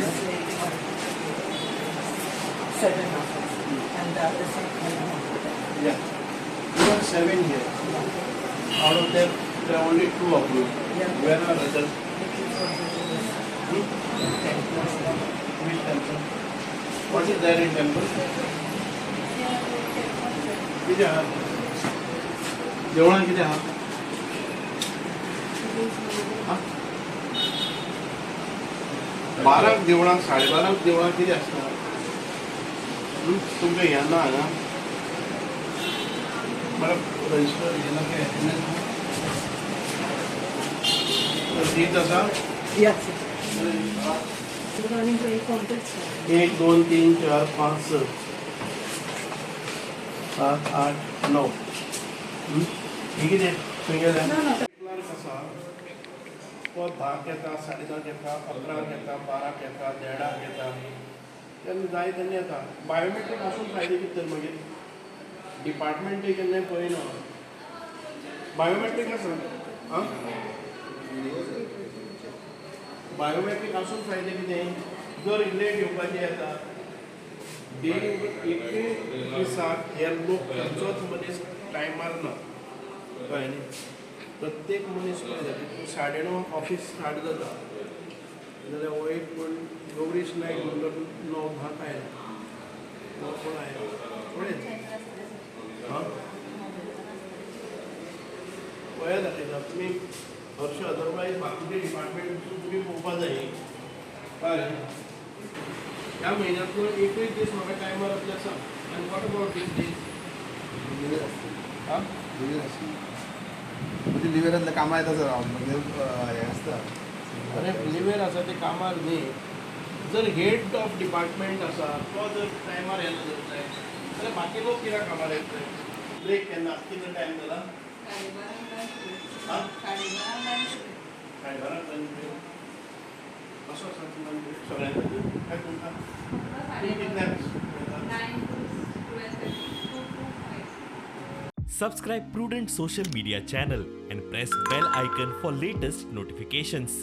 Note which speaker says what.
Speaker 1: This lady one. 7 of us. And the other side 9.
Speaker 2: Yeah. You have 7 here. Out of them, there are only 2 of you.
Speaker 1: Yeah.
Speaker 2: Where are others?
Speaker 1: Hmm?
Speaker 2: Which temple? What is there in temple? किती आहा? देवळान किती आहा? 12 देवळांक 12:30 देवळांक कितें आसता? तुमकां हें ना हांगा? बरें रजिस्टर हें ना काय अटेंडन्स रसीद आसा? 1 2 3 4 5 6 7 8 9. हे कितें खंय गेलें? क्लार्क आसा तो 10 येता, 10:30 येता, 11 येता, 12 येता, 1:30 येता, तेन्ना जाय तेन्ना येता. बायोमेट्रीक आसून फायदे कितें तर मागीर डिपार्टमेंटय केन्नाय पळयना. बायोमेट्रीक आसा आं, बायोमेट्रीक आसून फायदे कितें? जर लेट येवपाचें येता डेली एकूय दिसाक हे लोक खंयचोच मनीस टायमार ना, कळ्ळें न्ही? प्रत्येक मनीस पळयता तितून 9:30 ऑफीस स्टार्ट जाता जाल्यार हो एक कोण गौरीश नायक म्हणलो 9:10 आयलो, तो कोण आयलो पळयत हां पळयत दाखयता तुमी हर्ष. अदरवायज बाकीचे डिपार्टमेंट तुमी पळोवपा जाय. कळ्ळें? ह्या म्हयन्यांतलो एकूय दीस म्हाका टायमार आसल्यार सांग. आनी what about these days? हां
Speaker 3: म्हणजे लिव्हेरांतल्या कामां येता सर, हांव म्हणजे हें आसता.
Speaker 2: अरे लिव्हेर आसा ते कामार न्ही, जर हेड ऑफ डिपार्टमेंट आसा तो जर टायमार येना जर जाय जाल्यार बाकी लोक कित्याक कामार येतले? ब्रेक केन्ना कितलो टायम जाला? हां 12:30 लंच ब्रेक. असो आसा लंच ब्रेक सगळ्यांक काय तुमकां? तुमी कितल्यांक?
Speaker 4: Subscribe Prudent Social Media channel and press bell icon for latest notifications.